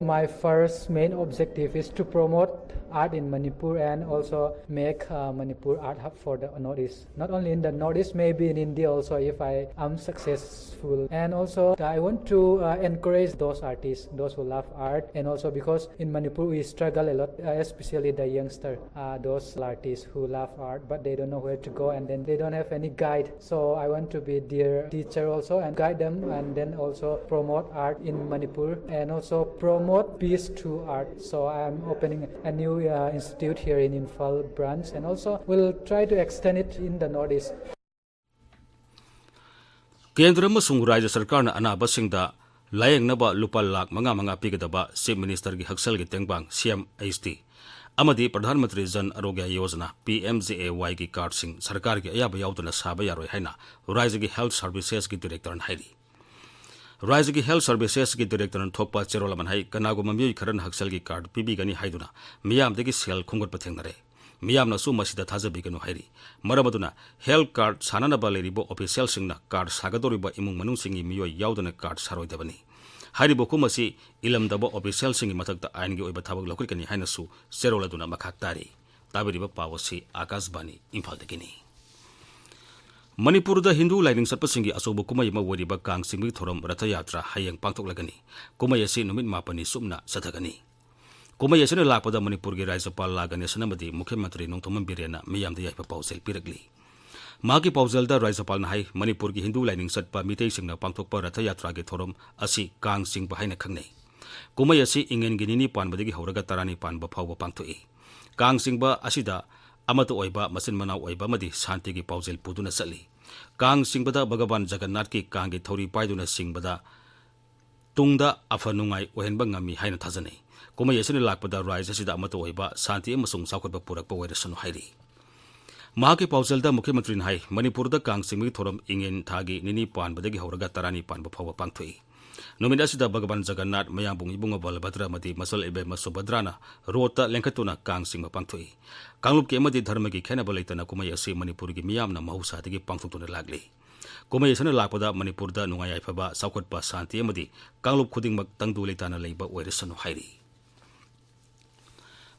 My first main objective is to promote art in Manipur and also make uh, Manipur art hub for the Northeast. Not only in the Northeast, maybe in India also, if I am successful. And also, I want to uh, encourage those artists, those who love art, and also because in Manipur we struggle a lot, uh, especially the youngster, uh, those artists who love art, but they don't know where to go, and then they don't have any guide. So I want to be their teacher also and guide them, and then also promote art in Manipur and also promote peace through art. So I'm opening a new uh, institute here in Imphal branch, and also will try to extend it in the Northeast. ꯀꯦꯟꯗ꯭ꯔ ꯑꯃꯁꯨꯡ ꯔꯥꯖ꯭ꯌ ꯁꯔꯀꯥꯔꯅ ꯑꯅꯥꯕꯁꯤꯡꯗ ꯂꯥꯌꯦꯡꯅꯕ ꯂꯨꯄꯥ ꯂꯥꯈ ꯃꯉꯥ ꯃꯉꯥ ꯄꯤꯒꯗꯕ Chief Ministerꯒꯤ ꯍꯛꯁꯦꯜꯒꯤ ꯇꯦꯡꯕꯥꯡ, C M H T, ꯑꯃꯗꯤ Pradhan Mantri Jan ꯑꯔꯣꯒ꯭ꯌ Yojana, P M J A Yꯒꯤ cardꯁꯤꯡ ꯁꯔꯀꯥꯔꯒꯤ ꯑꯌꯥꯕ ꯌꯥꯎꯗꯅ ꯁꯥꯕ ꯌꯥꯔꯣꯏ ꯍꯥꯏꯅ ꯔꯥꯖ꯭ꯌꯒꯤ Health Servicesꯀꯤ Directorꯅ ꯍꯥꯏꯔꯤ꯫ ꯔꯥꯖ꯭ꯌꯒꯤ Health Servicesꯀꯤ Directorꯅ ꯊꯣꯛꯄ ꯆꯦꯔꯣꯜ ꯑꯃꯅ ꯍꯥꯏ, ꯀꯅꯥꯒꯨꯝꯕ ꯃꯤꯑꯣꯏ ꯈꯔꯅ ꯍꯛꯁꯦꯜꯒꯤ card ꯄꯤꯕꯤꯒꯅꯤ ꯍꯥꯏꯗꯨꯅ ꯃꯤꯌꯥꯝꯗꯒꯤ ꯁꯦꯜ ꯈꯣꯝꯒꯠꯄ ꯊꯦꯡꯅꯔꯦ꯫ ꯃꯤꯌꯥꯝꯅꯁꯨ ꯃꯁꯤꯗ ꯊꯥꯖꯕꯤꯒꯅꯨ ꯍꯥꯏꯔꯤ꯫ ꯃꯔꯝ ꯑꯗꯨꯅ health card ꯁꯥꯅꯅꯕ ꯂꯩꯔꯤꯕ officialꯁꯤꯡꯅ card ꯁꯥꯒꯗꯧꯔꯤꯕ ꯏꯃꯨꯡ ꯃꯅꯨꯡꯁꯤꯡꯒꯤ ꯃꯤꯑꯣꯏ ꯌꯥꯎꯗꯅ card ꯁꯥꯔꯣꯏꯗꯕꯅꯤ꯫ ꯍꯥꯏꯔꯤꯕ ꯋꯥꯐꯝ ꯑꯁꯤ ꯏꯜꯂꯝꯗꯕ officialꯁꯤꯡꯒꯤ ꯃꯊꯛꯇ ꯑꯥꯏꯟꯒꯤ ꯑꯣꯏꯕ ꯊꯕꯛ ꯂꯧꯈꯠꯀꯅꯤ ꯍꯥꯏꯅꯁꯨ ꯆꯦꯔꯣꯜ ꯑꯗꯨꯅ ꯃꯈꯥ ꯇꯥꯔꯤ꯫ ꯇꯥꯕꯤꯔꯤꯕ ꯄꯥꯎ ꯑꯁꯤ ꯑꯥꯀꯥꯁꯕꯥꯅꯤ ꯏꯝꯐꯥꯜꯗꯒꯤꯅꯤ꯫ ꯃꯅꯤꯄꯨꯔꯗ ꯍꯤꯟꯗꯨ ꯂꯥꯏꯅꯤꯡ ꯆꯠꯄꯁꯤꯡꯒꯤ ꯑꯆꯧꯕ ꯀꯨꯝꯍꯩ ꯑꯃ ꯑꯣꯏꯔꯤꯕ ꯀꯥꯡ ꯆꯤꯡꯕꯒꯤ ꯊꯧꯔꯝ ꯔꯊ ꯌꯥꯇ꯭ꯔꯥ ꯍꯌꯦꯡ ꯄꯥꯡꯊꯣꯛꯂꯒꯅꯤ꯫ ꯀꯨꯝꯍꯩ ꯑꯁꯤ ꯅꯨꯃꯤꯠ ꯃꯥꯄꯟꯅꯤ ꯆꯨꯞꯅ ꯆꯠꯊꯒꯅꯤ꯫ ꯀꯨꯝꯍꯩ ꯑꯁꯤꯅ ꯂꯥꯛꯄꯗ ꯃꯅꯤꯄꯨꯔꯒꯤ ꯔꯥꯖ꯭ꯌꯄꯥꯜ ꯂꯥ ꯒꯅꯦꯁꯟ ꯑꯃꯗꯤ ꯃꯨꯈ꯭ꯌ ꯃꯟꯇ꯭ꯔꯤ ꯅꯣꯡꯊꯣꯝꯕꯝ ꯕꯤꯔꯦꯟꯅ ꯃꯤꯌꯥꯝꯗ ꯌꯥꯏꯐ ꯄꯥꯎꯖꯦꯜ ꯄꯤꯔꯛꯂꯤ꯫ ꯃꯍꯥꯛꯀꯤ ꯄꯥꯎꯖꯦꯜꯗ ꯔꯥꯖ꯭ꯌꯄꯥꯜꯅ ꯍꯥꯏ, ꯃꯅꯤꯄꯨꯔꯒꯤ ꯍꯤꯟꯗꯨ ꯂꯥꯏꯅꯤꯡ ꯆꯠꯄ ꯃꯤꯇꯩꯁꯤꯡꯅ ꯄꯥꯡꯊꯣꯛꯄ ꯔꯊ ꯌꯥꯇ꯭ꯔꯥꯒꯤ ꯊꯧꯔꯝ ꯑꯁꯤ ꯀꯥꯡ ꯆꯤꯡꯕ ꯍꯥꯏꯅ ꯈꯪꯅꯩ꯫ ꯀꯨꯝꯍꯩ ꯑꯁꯤ ꯏꯉꯦꯟꯒꯤ ꯅꯤꯅꯤ ꯄꯥꯟꯕꯗꯒꯤ ꯍꯧꯔꯒ ꯇꯔꯥꯅꯤ ꯄꯥꯟꯕ ꯐꯥꯎꯕ ꯄꯥꯡꯊꯣꯛꯏ꯫ ꯀꯥꯡ ꯆꯤꯡꯕ ꯑꯁꯤꯗ ꯑꯃꯠꯇ ꯑꯣꯏꯕ, ꯃꯆꯤꯟ ꯃꯅꯥꯎ ꯑꯣꯏꯕ ꯑꯃꯗꯤ ꯁꯥꯟꯇꯤꯒꯤ ꯄꯥꯎꯖꯦꯜ ꯄꯨꯗꯨꯅ ꯆꯠꯂꯤ꯫ ꯀꯥꯡ ꯆꯤꯡꯕꯗ ꯚꯒꯕꯥꯟ ꯖꯒꯟꯅꯥꯊꯀꯤ ꯀꯥꯡꯒꯤ ꯊꯧꯔꯤ ꯄꯥꯏꯗꯨꯅ ꯆꯤꯡꯕꯗ ꯇꯨꯡꯗ ꯑꯐ ꯅꯨꯡꯉꯥꯏ ꯑꯣꯏꯍꯟꯕ ꯉꯝꯃꯤ ꯍꯥꯏꯅ ꯊꯥꯖꯅꯩ꯫ ꯀꯨꯝꯍꯩ ꯑꯁꯤꯅ ꯂꯥꯛꯄꯗ ꯔꯥꯖ꯭ꯌ ꯑꯁꯤꯗ ꯑꯃꯠꯇ ꯑꯣꯏꯕ, ꯁꯥꯟꯇꯤ ꯑꯃꯁꯨꯡ ꯆꯥꯎꯈꯠꯄ ꯄꯨꯔꯛꯄ ꯑꯣꯏꯔꯁꯅꯨ ꯍꯥꯏꯔꯤ꯫ ꯃꯍꯥꯛꯀꯤ ꯄꯥꯎꯖꯦꯜꯗ ꯃꯨꯈ꯭ꯌ ꯃꯟꯇ꯭ꯔꯤꯅ ꯍꯥꯏ, ꯃꯅꯤꯄꯨꯔꯗ ꯀꯥꯡ ꯆꯤꯡꯕꯒꯤ ꯊꯧꯔꯝ ꯏꯉꯦꯟ ꯊꯥꯒꯤ ꯅꯤꯅꯤ ꯄꯥꯟꯕꯗꯒꯤ ꯍꯧꯔꯒ ꯇꯔꯥꯅꯤ ꯄꯥꯟꯕ ꯐꯥꯎꯕ ꯄꯥꯡꯊꯣꯛꯏ꯫ ꯅꯨꯃꯤꯠ ꯑꯁꯤꯗ ꯚꯒꯕꯥꯟ ꯖꯒꯟꯅꯥꯊ, ꯃꯌꯥꯡꯕꯨꯡ ꯏꯕꯨꯡꯉꯣ ꯕꯂꯚꯗ꯭ꯔ ꯑꯃꯗꯤ ꯃꯆꯜ ꯏꯕꯦꯝꯃ ꯁꯨꯚꯗ꯭ꯔꯥꯅ ꯔꯣꯠꯇ ꯂꯦꯡꯈꯠꯇꯨꯅ ꯀꯥꯡ ꯆꯤꯡꯕ ꯄꯥꯡꯊꯣꯛꯏ꯫ ꯀꯥꯡꯂꯨꯞꯀꯤ ꯑꯃꯗꯤ ꯙꯔꯃꯒꯤ ꯈꯦꯠꯅꯕ ꯂꯩꯇꯅ ꯀꯨꯝꯍꯩ ꯑꯁꯤ ꯃꯅꯤꯄꯨꯔꯒꯤ ꯃꯤꯌꯥꯝꯅ ꯃꯍꯧꯁꯥꯗꯒꯤ ꯄꯥꯡꯊꯣꯛꯇꯨꯅ ꯂꯥꯛꯂꯤ꯫ ꯀꯨꯝꯍꯩ ꯑꯁꯤꯅ ꯂꯥꯛꯄꯗ ꯃꯅꯤꯄꯨꯔꯗ ꯅꯨꯡꯉꯥꯏ ꯌꯥꯏꯐꯕ, ꯆꯥꯎꯈꯠꯄ, ꯁꯥꯟꯇꯤ ꯑꯃꯗꯤ ꯀꯥꯡꯂꯨꯞ ꯈꯨꯗꯤꯡꯃꯛ ꯇꯪꯗꯨ ꯂꯩꯇꯥꯅ ꯂꯩꯕ ꯑꯣꯏꯔꯁꯅꯨ ꯍꯥꯏꯔꯤ꯫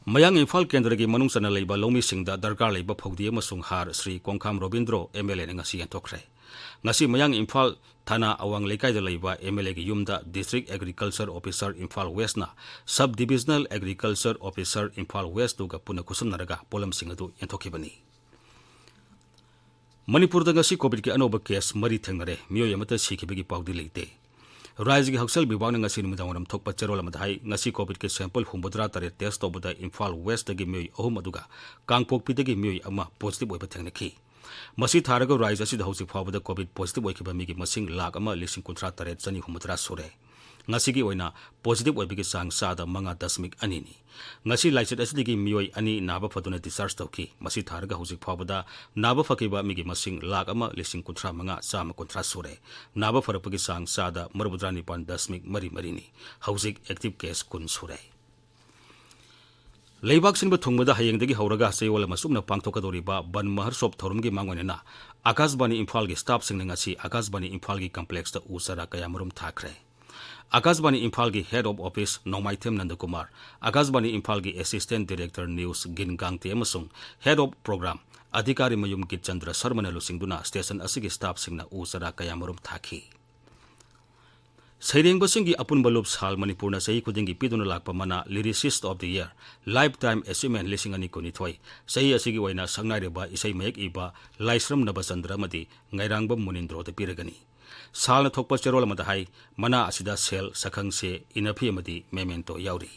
ꯃꯌꯥꯡ ꯏꯝꯐꯥꯜ ꯀꯦꯟꯗ꯭ꯔꯒꯤ ꯃꯅꯨꯡ ꯆꯟꯅ ꯂꯩꯕ ꯂꯧꯃꯤꯁꯤꯡꯗ ꯗꯔꯀꯥꯔ ꯂꯩꯕ ꯐꯧꯗꯤ ꯑꯃꯁꯨꯡ ꯍꯥꯔ ꯁ꯭ꯔꯤ ꯀꯣꯡꯈꯥꯝ ꯔꯣꯕꯤꯟꯗ꯭ꯔꯣ, M L Aꯅ ꯉꯁꯤ ꯌꯦꯟꯊꯣꯛꯈ꯭ꯔꯦ꯫ ꯉꯁꯤ ꯃꯌꯥꯡ ꯏꯝꯐꯥꯜ ꯊꯥꯅꯥ ꯑꯋꯥꯡ ꯂꯩꯀꯥꯏꯗ ꯂꯩꯕ M L Aꯒꯤ ꯌꯨꯝꯗ District Agriculture Officer Imphal Westꯅ Sub Divisional Agriculture Officer Imphal West ꯇꯨꯒ ꯄꯨꯟꯅ ꯈꯨꯠꯁꯝꯅꯔꯒ ꯄꯣꯠꯂꯝꯁꯤꯡ ꯑꯗꯨ ꯌꯦꯟꯊꯣꯛꯈꯤꯕꯅꯤ꯫ ꯃꯅꯤꯄꯨꯔꯗ ꯉꯁꯤ COVIDꯀꯤ ꯑꯅꯧꯕ case ꯃꯔꯤ ꯊꯦꯡꯅꯔꯦ꯫ ꯃꯤꯑꯣꯏ ꯑꯃꯠꯇ ꯁꯤꯈꯤꯕꯒꯤ ꯄꯥꯎꯗꯤ ꯂꯩꯇꯦ꯫ ꯔꯥꯖ꯭ꯌꯒꯤ ꯍꯛꯁꯦꯜ ꯕꯤꯚꯥꯒꯅ ꯉꯁꯤ ꯅꯨꯃꯤꯗꯥꯡꯋꯥꯏꯔꯝ ꯊꯣꯛꯄ ꯆꯦꯔꯣꯜ ꯑꯃꯗ ꯍꯥꯏ, ꯉꯁꯤ COVIDꯀꯤ sample ꯍꯨꯝꯐꯨꯇꯔꯥ ꯇꯔꯦꯠ test ꯇꯧꯕꯗ ꯏꯝꯐꯥꯜ Westꯇꯒꯤ ꯃꯤꯑꯣꯏ ꯑꯍꯨꯝ ꯑꯗꯨꯒ ꯀꯥꯡꯄꯣꯛꯄꯤꯗꯒꯤ ꯃꯤꯑꯣꯏ ꯑꯃ positive ꯑꯣꯏꯕ ꯊꯦꯡꯅꯈꯤ꯫ ꯃꯁꯤ ꯊꯥꯔꯒ ꯔꯥꯏꯖ꯭ꯌ ꯑꯁꯤꯗ ꯍꯧꯖꯤꯛ ꯐꯥꯎꯕꯗ ꯀꯣꯚꯤꯗ ꯄꯣꯖꯤꯇꯤꯚ ꯑꯣꯏꯈꯤꯕ ꯃꯤꯒꯤ ꯃꯁꯤꯡ ꯂꯥꯈ ꯑꯃ ꯂꯤꯁꯤꯡ ꯀꯨꯟꯊ꯭ꯔꯥ ꯇꯔꯦꯠ ꯆꯅꯤ ꯍꯨꯝꯐꯨꯇꯔꯥ ꯁꯨꯔꯦ꯫ ꯉꯁꯤꯒꯤ ꯑꯣꯏꯅ ꯄꯣꯖꯤꯇꯤꯚ ꯑꯣꯏꯕꯒꯤ ꯆꯥꯡ ꯆꯥꯗ ꯃꯉꯥ ꯗꯁꯃꯤꯛ ꯑꯅꯤꯅꯤ꯫ ꯉꯁꯤ ꯂꯥꯏꯆꯠ ꯑꯁꯤꯗꯒꯤ ꯃꯤꯑꯣꯏ ꯑꯅꯤ ꯅꯥꯕ ꯐꯗꯨꯅ ꯗꯤꯁꯆꯥꯔꯖ ꯇꯧꯈꯤ꯫ ꯃꯁꯤ ꯊꯥꯔꯒ ꯍꯧꯖꯤꯛ ꯐꯥꯎꯕꯗ ꯅꯥꯕ ꯐꯈꯤꯕ ꯃꯤꯒꯤ ꯃꯁꯤꯡ ꯂꯥꯈ ꯑꯃ ꯂꯤꯁꯤꯡ ꯀꯨꯟꯊ꯭ꯔꯥ ꯃꯉꯥ ꯆꯥꯝꯃ ꯀꯨꯟꯊ꯭ꯔꯥ ꯁꯨꯔꯦ꯫ ꯅꯥꯕ ꯐꯔꯛꯄꯒꯤ ꯆꯥꯡ ꯆꯥꯗ ꯃꯔꯤꯐꯨꯇꯔꯥ ꯅꯤꯄꯥꯟ ꯗꯁꯃꯤꯛ ꯃꯔꯤ ꯃꯔꯤꯅꯤ꯫ ꯍꯧꯖꯤꯛ ꯑꯦꯛꯇꯤꯚ ꯀꯦꯁ ꯀꯨꯟ ꯁꯨꯔꯦ꯫ ꯂꯩꯕꯥꯛ ꯁꯤꯟꯕ ꯊꯨꯡꯕꯗ ꯍꯌꯦꯡꯗꯒꯤ ꯍꯧꯔꯒ ꯆꯌꯣꯜ ꯑꯃ ꯆꯨꯞꯅ ꯄꯥꯡꯊꯣꯛꯀꯗꯧꯔꯤꯕ ꯕꯟ ꯃꯍꯔꯁꯣꯞ ꯊꯧꯔꯝꯒꯤ ꯃꯥꯡꯑꯣꯏꯅꯅ ꯑꯀꯥꯁꯕꯥꯅꯤ ꯏꯝꯐꯥꯜꯒꯤ ꯁ꯭ꯇꯥꯐꯁꯤꯡꯅ ꯉꯁꯤ ꯑꯀꯥꯁꯕꯥꯅꯤ ꯏꯝꯐꯥꯜꯒꯤ ꯀꯝꯄ꯭ꯂꯦꯛꯁꯇ ꯎ ꯆꯥꯔꯥ ꯀꯌꯥ ꯃꯔꯨꯝ ꯊꯥꯈ꯭ꯔꯦ꯫ ꯑꯀꯥꯁꯕꯥꯅꯤ ꯏꯝꯐꯥꯜꯒꯤ ꯍꯦꯗ ꯑꯣꯐ ꯑꯣꯐꯤꯁ ꯅꯣꯡꯃꯥꯏꯊꯦꯝ ꯅꯟꯗꯀꯨꯃꯥꯔ, ꯑꯀꯥꯁꯕꯥꯅꯤ ꯏꯝꯐꯥꯜꯒꯤ ꯑꯦꯁꯤꯁꯇꯦꯟ ꯗꯤꯔꯦꯛꯇꯔ ꯅ꯭ꯌꯨꯁ ꯒꯤꯟ ꯒꯥꯡꯇꯦ ꯑꯃꯁꯨꯡ ꯍꯦꯗ ꯑꯣꯐ ꯄ꯭ꯔꯣꯒ꯭ꯔꯥꯝ ꯑꯙꯤꯀꯥꯔꯤ ꯃꯌꯨꯝ ꯒꯤꯠꯆꯟꯗ꯭ꯔ ꯁꯔꯃꯅ ꯂꯨꯆꯤꯡꯗꯨꯅ ꯁ꯭ꯇꯦꯁꯟ ꯑꯁꯤꯒꯤ ꯁ꯭ꯇꯥꯐꯁꯤꯡꯅ ꯎ ꯆꯥꯔꯥ ꯀꯌꯥ ꯃꯔꯨꯝ ꯊꯥꯈꯤ꯫ ꯁꯩꯔꯦꯡꯕꯁꯤꯡꯒꯤ ꯑꯄꯨꯟꯕ ꯂꯨꯞ ꯁꯥꯜ ꯃꯅꯤꯄꯨꯔꯅ ꯆꯍꯤ ꯈꯨꯗꯤꯡꯒꯤ ꯄꯤꯗꯨꯅ ꯂꯥꯛꯄ ꯃꯅꯥ Lyricist of the Year, Lifetime Achievement ꯂꯤꯁꯤꯡ ꯑꯅꯤ ꯀꯨꯟꯅꯤꯊꯣꯏ, ꯆꯍꯤ ꯑꯁꯤꯒꯤ ꯑꯣꯏꯅ ꯁꯛꯅꯥꯏꯔꯕ ꯏꯁꯩ ꯃꯌꯦꯛ ꯏꯕ ꯂꯥꯏꯁ꯭ꯔꯝ ꯅꯕꯆꯟꯗ꯭ꯔ ꯑꯃꯗꯤ ꯉꯥꯏꯔꯥꯡꯕꯝ ꯃꯨꯅꯤꯟꯗ꯭ꯔꯣꯗ ꯄꯤꯔꯒꯅꯤ꯫ ꯁꯥꯜꯅ ꯊꯣꯛꯄ ꯆꯦꯔꯣꯜ ꯑꯃꯗ ꯍꯥꯏ, ꯃꯅꯥ ꯑꯁꯤꯗ ꯁꯦꯜ, ꯁꯛꯈꯪꯁꯦ, ꯏꯅꯐꯤ ꯑꯃꯗꯤ ꯃꯦꯃꯦꯟꯇꯣ ꯌꯥꯎꯔꯤ꯫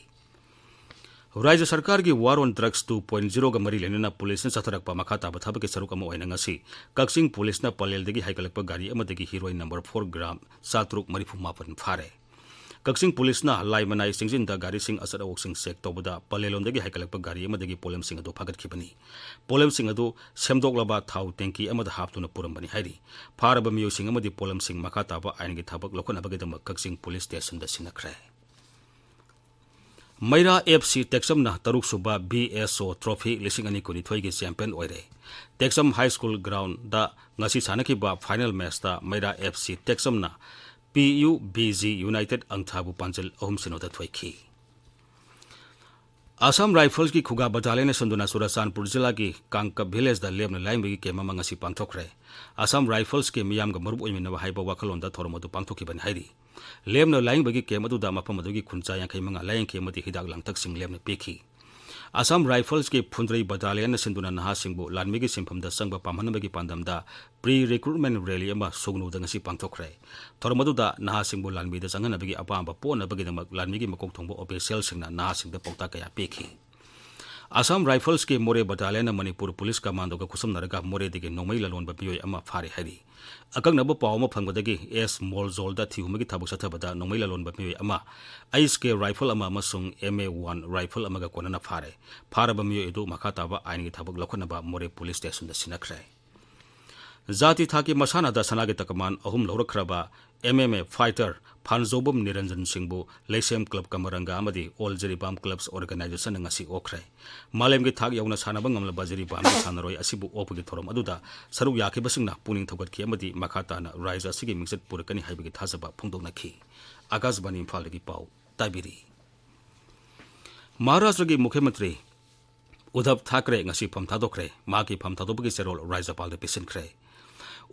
ꯔꯥꯖ꯭ꯌ ꯁꯔꯀꯥꯔꯒꯤ War on Drugs two point zero ꯒ ꯃꯔꯤ ꯂꯩꯅꯅ ꯄꯨꯂꯤꯁꯅ ꯆꯠꯊꯔꯛꯄ ꯃꯈꯥ ꯇꯥꯕ ꯊꯕꯛꯀꯤ ꯁꯔꯨꯛ ꯑꯃ ꯑꯣꯏꯅ ꯉꯁꯤ ꯀꯛꯆꯤꯡ ꯄꯨꯂꯤꯁꯅ ꯄꯂꯦꯜꯗꯒꯤ ꯍꯥꯏꯒꯠꯂꯛꯄ ꯒꯥꯔꯤ ꯑꯃꯗꯒꯤ ꯍꯤꯔꯣꯏꯟ ꯅꯝꯕꯔ ꯐꯣꯔ ꯒ꯭ꯔꯥꯝ ꯆꯥꯇ꯭ꯔꯨꯛ ꯃꯔꯤꯐꯨ ꯃꯥꯄꯟ ꯐꯥꯔꯦ꯫ ꯀꯛꯆꯤꯡ ꯄꯨꯂꯤꯁꯅ ꯂꯥꯏꯃꯅꯥꯏ ꯆꯤꯡꯖꯤꯟꯗ ꯒꯥꯔꯤꯁꯤꯡ ꯑꯆꯠ ꯑꯋꯣꯛꯁꯤꯡ ꯆꯦꯛ ꯇꯧꯕꯗ ꯄꯂꯦꯜꯂꯣꯝꯗꯒꯤ ꯍꯥꯏꯒꯠꯂꯛꯄ ꯒꯥꯔꯤ ꯑꯃꯗꯒꯤ ꯄꯣꯠꯂꯝꯁꯤꯡ ꯑꯗꯨ ꯐꯥꯒꯠꯈꯤꯕꯅꯤ꯫ ꯄꯣꯠꯂꯝꯁꯤꯡ ꯑꯗꯨ ꯁꯦꯝꯗꯣꯛꯂꯕ ꯊꯥꯎ ꯇꯦꯡꯀꯤ ꯑꯃꯗ ꯍꯥꯞꯇꯨꯅ ꯄꯨꯔꯝꯕꯅꯤ ꯍꯥꯏꯔꯤ꯫ ꯐꯥꯔꯕ ꯃꯤꯑꯣꯏꯁꯤꯡ ꯑꯃꯗꯤ ꯄꯣꯠꯂꯝꯁꯤꯡ ꯃꯈꯥ ꯇꯥꯕ ꯑꯥꯏꯟꯒꯤ ꯊꯕꯛ ꯂꯧꯈꯠꯅꯕꯒꯤꯗꯃꯛ ꯀꯛꯆꯤꯡ ꯄꯨꯂꯤꯁ ꯁ꯭ꯇꯦꯁꯟꯗ ꯁꯤꯟꯅꯈ꯭ꯔꯦ꯫ ꯃꯩꯔꯥ ꯑꯦꯐ ꯁꯤ ꯇꯦꯛꯆꯝꯅ ꯇꯔꯨꯛꯁꯨꯕ ꯕꯤ ꯑꯦꯁ ꯑꯣ ꯇ꯭ꯔꯣꯐꯤ ꯂꯤꯁꯤꯡ ꯑꯅꯤ ꯀꯨꯟꯅꯤꯊꯣꯏꯒꯤ ꯆꯦꯝꯄꯤꯌꯟ ꯑꯣꯏꯔꯦ꯫ ꯇꯦꯛꯆꯝ ꯍꯥꯏ ꯁ꯭ꯀꯨꯜ ꯒ꯭ꯔꯥꯎꯟꯗ ꯉꯁꯤ ꯁꯥꯟꯅꯈꯤꯕ ꯐꯥꯏꯅꯦꯜ ꯃꯦꯆꯇ ꯃꯩꯔꯥ ꯑꯦꯐ ꯁꯤ ꯇꯦꯛꯆꯝꯅ ꯄꯤ ꯌꯨ ꯕꯤ ꯖꯤ ꯌꯨꯅꯥꯏꯇꯦꯗ ꯑꯪꯊꯥꯕꯨ ꯄꯥꯟꯖꯜ ꯑꯍꯨꯝ ꯁꯤꯅꯣꯗ ꯊꯣꯏꯈꯤ꯫ ꯑꯁꯥꯝ ꯔꯥꯏꯐꯜꯁꯀꯤ ꯈꯨꯒꯥ ꯕꯇꯥꯂꯤꯌꯟꯅ ꯁꯤꯟꯗꯨꯅ ꯆꯨꯔꯆꯥꯟꯄꯨꯔ ꯖꯤꯂꯥꯒꯤ ꯀꯥꯡꯀꯞ ꯚꯤꯂꯦꯖꯗ ꯂꯦꯝꯅ ꯂꯥꯏꯌꯦꯡꯕꯒꯤ ꯀꯦꯝ ꯑꯃ ꯉꯁꯤ ꯄꯥꯡꯊꯣꯛꯈ꯭ꯔꯦ꯫ ꯑꯁꯥꯝ ꯔꯥꯏꯐꯜꯁꯀꯤ ꯃꯤꯌꯥꯝꯒ ꯃꯔꯨꯞ ꯑꯣꯏꯃꯤꯟꯅꯕ ꯍꯥꯏꯕ ꯋꯥꯈꯜꯂꯣꯟꯗ ꯊꯧꯔꯝ ꯑꯗꯨ ꯄꯥꯡꯊꯣꯛꯈꯤꯕꯅꯤ ꯍꯥꯏꯔꯤ꯫ ꯂꯦꯝꯅ ꯂꯥꯏꯌꯦꯡꯕꯒꯤ ꯀꯦꯝ ꯑꯗꯨꯗ ꯃꯐꯝ ꯑꯗꯨꯒꯤ ꯈꯨꯟꯖꯥ ꯌꯥꯡꯈꯩ ꯃꯉꯥ ꯂꯥꯏꯌꯦꯡꯈꯤ ꯑꯃꯗꯤ ꯍꯤꯗꯥꯛ ꯂꯥꯡꯊꯛꯁꯤꯡ ꯂꯦꯝꯅ ꯄꯤꯈꯤ꯫ ꯑꯁꯥꯝ ꯔꯥꯏꯐꯜꯁꯀꯤ ꯐꯨꯟꯗ꯭ꯔꯩ ꯕꯇꯥꯂꯤꯌꯟꯅ ꯁꯤꯟꯗꯨꯅ ꯅꯍꯥꯁꯤꯡꯕꯨ ꯂꯥꯟꯃꯤꯒꯤ ꯁꯤꯟꯐꯝꯗ ꯆꯪꯕ ꯄꯥꯝꯍꯟꯅꯕꯒꯤ ꯄꯥꯟꯗꯝꯗ ꯄ꯭ꯔꯤ ꯔꯤꯀ꯭ꯔꯨꯠꯃꯦꯟ ꯔꯦꯂꯤ ꯑꯃ ꯁꯨꯒꯅꯨꯗ ꯉꯁꯤ ꯄꯥꯡꯊꯣꯛꯈ꯭ꯔꯦ꯫ ꯊꯧꯔꯝ ꯑꯗꯨꯗ ꯅꯍꯥꯁꯤꯡꯕꯨ ꯂꯥꯟꯃꯤꯗ ꯆꯪꯍꯟꯅꯕꯒꯤ ꯑꯄꯥꯝꯕ ꯄꯣꯛꯅꯕꯒꯤꯗꯃꯛ ꯂꯥꯟꯃꯤꯒꯤ ꯃꯀꯣꯛ ꯊꯣꯡꯕ ꯑꯣꯐꯤꯁꯤꯌꯦꯜꯁꯤꯡꯅ ꯅꯍꯥꯁꯤꯡꯗ ꯄꯥꯎꯇꯥꯛ ꯀꯌꯥ ꯄꯤꯈꯤ꯫ ꯑꯁꯥꯝ ꯔꯥꯏꯐꯜꯁꯀꯤ ꯃꯣꯔꯦ ꯕꯇꯥꯂꯤꯌꯟꯅ ꯃꯅꯤꯄꯨꯔ ꯄꯨꯂꯤꯁ ꯀꯃꯥꯟꯗꯣꯒ ꯈꯨꯠꯁꯝꯅꯔꯒ ꯃꯣꯔꯦꯗꯒꯤ ꯅꯣꯡꯃꯩ ꯂꯂꯣꯟꯕ ꯃꯤꯑꯣꯏ ꯑꯃ ꯐꯥꯔꯦ ꯍꯥꯏꯔꯤ꯫ ꯑꯀꯛꯅꯕ ꯄꯥꯎ ꯑꯃ ꯐꯪꯕꯗꯒꯤ ꯑꯦꯁ ꯃꯣꯜꯖꯣꯜꯗ ꯊꯤꯍꯨꯝꯕꯒꯤ ꯊꯕꯛ ꯆꯠꯊꯕꯗ ꯅꯣꯡꯃꯩ ꯂꯂꯣꯟꯕ ꯃꯤꯑꯣꯏ ꯑꯃ ꯑꯩꯆ ꯀꯦ ꯔꯥꯏꯐꯜ ꯑꯃ ꯑꯃꯁꯨꯡ ꯑꯦꯝ ꯑꯦ ꯋꯥꯟ ꯔꯥꯏꯐꯜ ꯑꯃꯒ ꯀꯣꯟꯅꯅ ꯐꯥꯔꯦ꯫ ꯐꯥꯔꯕ ꯃꯤꯑꯣꯏ ꯑꯗꯨ ꯃꯈꯥ ꯇꯥꯕ ꯑꯥꯏꯟꯒꯤ ꯊꯕꯛ ꯂꯧꯈꯠꯅꯕ ꯃꯣꯔꯦ ꯄꯨꯂꯤꯁ ꯁ꯭ꯇꯦꯁꯟꯗ ꯁꯤꯟꯅꯈ꯭ꯔꯦ꯫ ꯖꯥꯇꯤ ꯊꯥꯛꯀꯤ ꯃꯁꯥꯟꯅꯗ ꯁꯅꯥꯒꯤ ꯇꯀꯃꯥꯟ ꯑꯍꯨꯝ ꯂꯧꯔꯛꯈ꯭ꯔꯕ ꯑꯦꯝ ꯑꯦꯝ ꯑꯦ ꯐꯥꯏꯇꯔ ꯐꯥꯟꯖꯧꯕꯝ ꯅꯤꯔꯟꯖꯟ ꯁꯤꯡꯕꯨ ꯂꯩꯁꯦꯝ ꯀ꯭ꯂꯕ ꯀꯃꯔꯪꯒ ꯑꯃꯗꯤ ꯑꯣꯜ ꯖꯤꯔꯤꯕꯥꯝ ꯀ꯭ꯂꯕꯁ ꯑꯣꯔꯒꯅꯥꯏꯖꯦꯁꯟꯅ ꯉꯁꯤ ꯑꯣꯛꯈ꯭ꯔꯦ꯫ ꯃꯥꯂꯦꯝꯒꯤ ꯊꯥꯛ ꯌꯧꯅ ꯁꯥꯟꯅꯕ ꯉꯝꯂꯕ ꯖꯤꯔꯤꯕꯥꯝꯒꯤ ꯁꯥꯟꯅꯔꯣꯏ ꯑꯁꯤꯕꯨ ꯑꯣꯛꯄꯒꯤ ꯊꯧꯔꯝ ꯑꯗꯨꯗ ꯁꯔꯨꯛ ꯌꯥꯈꯤꯕꯁꯤꯡꯅ ꯄꯨꯛꯅꯤꯡ ꯊꯧꯒꯠꯈꯤ ꯑꯃꯗꯤ ꯃꯈꯥ ꯇꯥꯅ ꯔꯥꯏꯖ ꯑꯁꯤꯒꯤ ꯃꯤꯡꯆꯠ ꯄꯨꯔꯛꯀꯅꯤ ꯍꯥꯏꯕꯒꯤ ꯊꯥꯖꯕ ꯐꯣꯡꯗꯣꯛꯅꯈꯤ꯫ ꯑꯀꯥꯁꯕꯥꯅꯤ ꯏꯝꯐꯥꯜꯗꯒꯤ ꯄꯥꯎ ꯇꯥꯕꯤꯔꯤ꯫ ꯃꯍꯥꯔꯥꯁꯇ꯭ꯔꯒꯤ ꯃꯨꯈ꯭ꯌ ꯃꯟꯇ꯭ꯔꯤ ꯎꯗꯙꯕ ꯊꯥꯀ꯭ꯔꯦ ꯉꯁꯤ ꯐꯝ ꯊꯥꯗꯣꯛꯈ꯭ꯔꯦ꯫ ꯃꯍꯥꯛꯀꯤ ꯐꯝ ꯊꯥꯗꯣꯛꯄꯒꯤ ꯆꯦꯔꯣꯜ ꯔꯥꯖ꯭ꯌꯄꯥꯜꯗ ꯄꯤꯁꯤꯟꯈ꯭ꯔꯦ꯫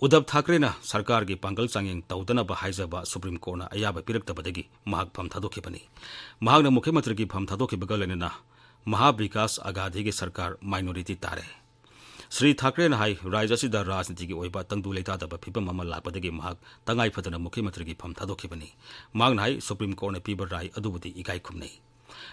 ꯎꯗꯙꯕ ꯊꯥꯀ꯭ꯔꯦꯅ ꯁꯔꯀꯥꯔꯒꯤ ꯄꯥꯡꯒꯜ ꯆꯥꯡꯌꯦꯡ ꯇꯧꯗꯅꯕ ꯍꯥꯏꯖꯕ ꯁꯨꯄ꯭ꯔꯤꯝ ꯀꯣꯔꯠꯅ ꯑꯌꯥꯕ ꯄꯤꯔꯛꯇꯕꯗꯒꯤ ꯃꯍꯥꯛ ꯐꯝ ꯊꯥꯗꯣꯛꯈꯤꯕꯅꯤ꯫ ꯃꯍꯥꯛꯅ ꯃꯨꯈ꯭ꯌ ꯃꯟꯇ꯭ꯔꯤꯒꯤ ꯐꯝ ꯊꯥꯗꯣꯛꯈꯤꯕꯒ ꯂꯣꯏꯅꯅ ꯃꯍꯥ ꯕꯤꯀꯥꯁ ꯑꯒꯥꯗꯤꯒꯤ ꯁꯔꯀꯥꯔ ꯃꯥꯏꯅꯣꯔꯤꯇꯤ ꯇꯥꯔꯦ꯫ ꯁ꯭ꯔꯤ ꯊꯥꯀ꯭ꯔꯦꯅ ꯍꯥꯏ, ꯔꯥꯖ꯭ꯌ ꯑꯁꯤꯗ ꯔꯥꯖꯅꯤꯇꯤꯒꯤ ꯑꯣꯏꯕ ꯇꯪꯗꯨ ꯂꯩꯇꯥꯗꯕ ꯐꯤꯕꯝ ꯑꯃ ꯂꯥꯛꯄꯗꯒꯤ ꯃꯍꯥꯛ ꯇꯉꯥꯏ ꯐꯗꯅ ꯃꯨꯈ꯭ꯌ ꯃꯟꯇ꯭ꯔꯤꯒꯤ ꯐꯝ ꯊꯥꯗꯣꯛꯈꯤꯕꯅꯤ꯫ ꯃꯍꯥꯛꯅ ꯍꯥꯏ, ꯁꯨꯄ꯭ꯔꯤꯝ ꯀꯣꯔꯠꯅ ꯄꯤꯕ ꯔꯥꯏ ꯑꯗꯨꯕꯨꯗꯤ ꯏꯀꯥꯏ ꯈꯨꯝꯅꯩ꯫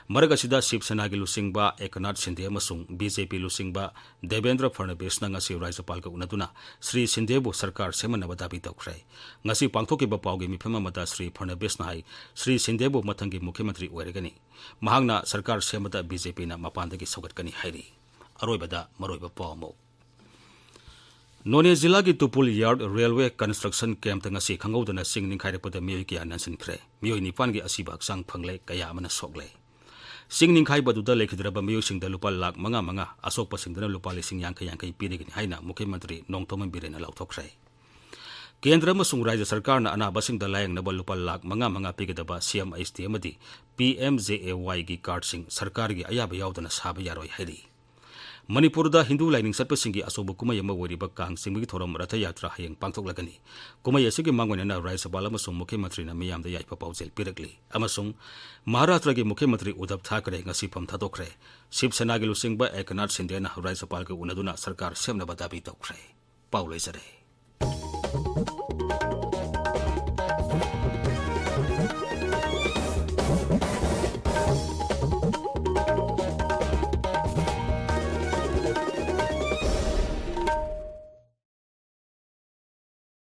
ꯃꯔꯛ ꯑꯁꯤꯗ ꯁꯤꯕ ꯁꯦꯅꯥꯒꯤ ꯂꯨꯆꯤꯡꯕ ꯑꯦꯀꯅꯥꯊ ꯁꯤꯟꯗꯦ ꯑꯃꯁꯨꯡ ꯕꯤ ꯖꯦ ꯄꯤ ꯂꯨꯆꯤꯡꯕ ꯗꯦꯕꯦꯟꯗ꯭ꯔ ꯐꯔꯅꯕꯤꯁꯅ ꯉꯁꯤ ꯔꯥꯖ꯭ꯌꯄꯥꯜꯒ ꯎꯅꯗꯨꯅ ꯁ꯭ꯔꯤ ꯁꯤꯟꯗꯦꯕꯨ ꯁꯔꯀꯥꯔ ꯁꯦꯝꯍꯟꯅꯕ ꯗꯥꯕꯤ ꯇꯧꯈ꯭ꯔꯦ꯫ ꯉꯁꯤ ꯄꯥꯡꯊꯣꯛꯈꯤꯕ ꯄꯥꯎꯒꯤ ꯃꯤꯐꯝ ꯑꯃꯗ ꯁ꯭ꯔꯤ ꯐꯔꯅꯕꯤꯁꯅ ꯍꯥꯏ, ꯁ꯭ꯔꯤ ꯁꯤꯟꯗꯦꯕꯨ ꯃꯊꯪꯒꯤ ꯃꯨꯈ꯭ꯌ ꯃꯟꯇ꯭ꯔꯤ ꯑꯣꯏꯔꯒꯅꯤ꯫ ꯃꯍꯥꯛꯅ ꯁꯔꯀꯥꯔ ꯁꯦꯝꯕꯗ ꯕꯤ ꯖꯦ ꯄꯤꯅ ꯃꯄꯥꯟꯗꯒꯤ ꯁꯧꯒꯠꯀꯅꯤ ꯍꯥꯏꯔꯤ꯫ ꯑꯔꯣꯏꯕꯗ ꯃꯔꯨꯑꯣꯏꯕ ꯄꯥꯎ ꯑꯃꯨꯛ꯫ ꯅꯣꯅꯦ ꯖꯤꯂꯥꯒꯤ ꯇꯨꯄꯨꯜ ꯌꯥꯔꯗ ꯔꯦꯜꯋꯦ ꯀꯟꯁꯇ꯭ꯔꯛꯁꯟ ꯀꯦꯝꯞꯇ ꯉꯁꯤ ꯈꯪꯍꯧꯗꯅ ꯆꯤꯡ ꯅꯤꯡꯈꯥꯏꯔꯛꯄꯗ ꯃꯤꯑꯣꯏ ꯀꯌꯥ ꯅꯟꯁꯤꯟꯈ꯭ꯔꯦ꯫ ꯃꯤꯑꯣꯏ ꯅꯤꯄꯥꯟꯒꯤ ꯑꯁꯤꯕ ꯍꯛꯆꯥꯡ ꯐꯪꯂꯦ, ꯀꯌꯥ ꯑꯃꯅ ꯁꯣꯛꯂꯦ꯫ ꯆꯤꯡ ꯅꯤꯡꯈꯥꯏꯕ ꯑꯗꯨꯗ ꯂꯩꯈꯤꯗ꯭ꯔꯕ ꯃꯤꯑꯣꯏꯁꯤꯡꯗ ꯂꯨꯄꯥ ꯂꯥꯈ ꯃꯉꯥ ꯃꯉꯥ, ꯑꯁꯣꯛꯄꯁꯤꯡꯗꯅ ꯂꯨꯄꯥ ꯂꯤꯁꯤꯡ ꯌꯥꯡꯈꯩ ꯌꯥꯡꯈꯩ ꯄꯤꯔꯒꯅꯤ ꯍꯥꯏꯅ ꯃꯨꯈ꯭ꯌ ꯃꯟꯇ꯭ꯔꯤ ꯅꯣꯡꯊꯣꯝꯕꯝ ꯕꯤꯔꯦꯟꯅ ꯂꯥꯎꯊꯣꯛꯈ꯭ꯔꯦ꯫ ꯀꯦꯟꯗ꯭ꯔ ꯑꯃꯁꯨꯡ ꯔꯥꯖ꯭ꯌ ꯁꯔꯀꯥꯔꯅ ꯑꯅꯥꯕꯁꯤꯡꯗ ꯂꯥꯌꯦꯡꯅꯕ ꯂꯨꯄꯥ ꯂꯥꯈ ꯃꯉꯥ ꯃꯉꯥ ꯄꯤꯒꯗꯕ ꯁꯤ ꯑꯦꯝ ꯑꯩꯆ ꯇꯤ ꯑꯃꯗꯤ ꯄꯤ ꯑꯦꯝ ꯖꯦ ꯑꯦ ꯋꯥꯏꯒꯤ ꯀꯥꯔꯗꯁꯤꯡ ꯁꯔꯀꯥꯔꯒꯤ ꯑꯌꯥꯕ ꯌꯥꯎꯗꯅ ꯁꯥꯕ ꯌꯥꯔꯣꯏ ꯍꯥꯏꯔꯤ꯫ ꯃꯅꯤꯄꯨꯔꯗ ꯍꯤꯟꯗꯨ ꯂꯥꯏꯅꯤꯡ ꯆꯠꯄꯁꯤꯡꯒꯤ ꯑꯆꯧꯕ ꯀꯨꯝꯍꯩ ꯑꯃ ꯑꯣꯏꯔꯤꯕ ꯀꯥꯡ ꯆꯤꯡꯕꯒꯤ ꯊꯧꯔꯝ ꯔꯊ ꯌꯥꯇ꯭ꯔꯥ ꯍꯌꯦꯡ ꯄꯥꯡꯊꯣꯛꯂꯒꯅꯤ꯫ ꯀꯨꯝꯍꯩ ꯑꯁꯤꯒꯤ ꯃꯥꯡꯑꯣꯏꯅꯅ ꯔꯥꯖ꯭ꯌꯄꯥꯜ ꯑꯃꯁꯨꯡ ꯃꯨꯈ꯭ꯌ ꯃꯟꯇ꯭ꯔꯤꯅ ꯃꯤꯌꯥꯝꯗ ꯌꯥꯏꯐ ꯄꯥꯎꯖꯦꯜ ꯄꯤꯔꯛꯂꯤ꯫ ꯑꯃꯁꯨꯡ ꯃꯍꯥꯔꯥꯁꯇ꯭ꯔꯒꯤ ꯃꯨꯈ꯭ꯌ ꯃꯟꯇ꯭ꯔꯤ ꯎꯗꯙꯕ ꯊꯥꯀ꯭ꯔꯦ ꯉꯁꯤ ꯐꯝ ꯊꯥꯗꯣꯛꯈ꯭ꯔꯦ꯫ ꯁꯤꯕ ꯁꯦꯅꯥꯒꯤ ꯂꯨꯆꯤꯡꯕ ꯑꯦꯀꯅꯥꯊ ꯁꯤꯟꯗꯦꯅ ꯔꯥꯖ꯭ꯌꯄꯥꯜꯒ ꯎꯅꯗꯨꯅ ꯁꯔꯀꯥꯔ ꯁꯦꯝꯅꯕ ꯗꯥꯕꯤ ꯇꯧꯈ꯭ꯔꯦ꯫ ꯄꯥꯎ ꯂꯣꯏꯖꯔꯦ꯫